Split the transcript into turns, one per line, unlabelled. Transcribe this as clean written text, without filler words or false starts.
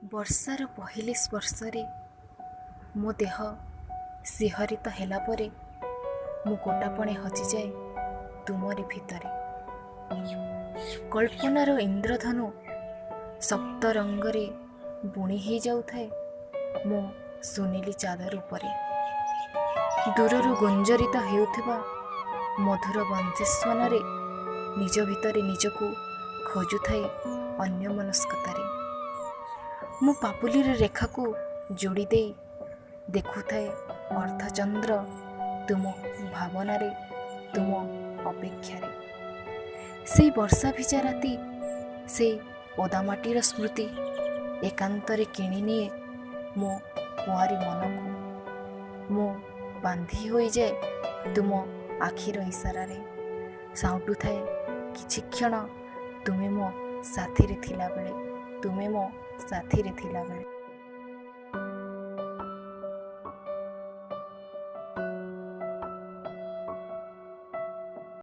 ବର୍ଷାର ପହିଲି ସ୍ପର୍ଶରେ ମୋ ଦେହ ଶିହରିତ ହେଲା ପରେ ମୁଁ ଗୋଟାପଣେ ହଜିଯାଏ ତୁମରି ଭିତରେ। କଳ୍ପନାର ଇନ୍ଦ୍ରଧନୁ ସପ୍ତ ରଙ୍ଗରେ ବୁଣି ହେଇଯାଉଥାଏ ମୋ ସୁନେଲି ଚାଦର ଉପରେ। ଦୂରରୁ ଗୁଞ୍ଜରିତ ହେଉଥିବା ମଧୁର ବଂଶୀସ୍ୱନରେ ନିଜ ଭିତରେ ନିଜକୁ ଖୋଜୁଥାଏ ଅନ୍ୟମନସ୍କତାରେ। ମୁଁ ପାପୁଲିର ରେଖାକୁ ଯୋଡ଼ି ଦେଇ ଦେଖୁଥାଏ ଅର୍ଦ୍ଧଚନ୍ଦ୍ର ତୁମ ଭାବନାରେ, ତୁମ ଅପେକ୍ଷାରେ। ସେଇ ବର୍ଷା ଭିଜା ରାତି, ସେଇ ଓଦାମାଟିର ସ୍ମୃତି ଏକାନ୍ତରେ କିଣିନିଏ ମୋ କୁଆଁରୀ ମନକୁ। ମୁଁ ବାନ୍ଧି ହୋଇଯାଏ ତୁମ ଆଖିର ଇସାରାରେ, ସାଉଁଟୁଥାଏ କିଛି କ୍ଷଣ ତୁମେ ମୋ ସାଥିରେ ଥିଲାବେଳେ, ତୁମେ ମୋ ସାଥିରେ ଥିଲାବେଳେ।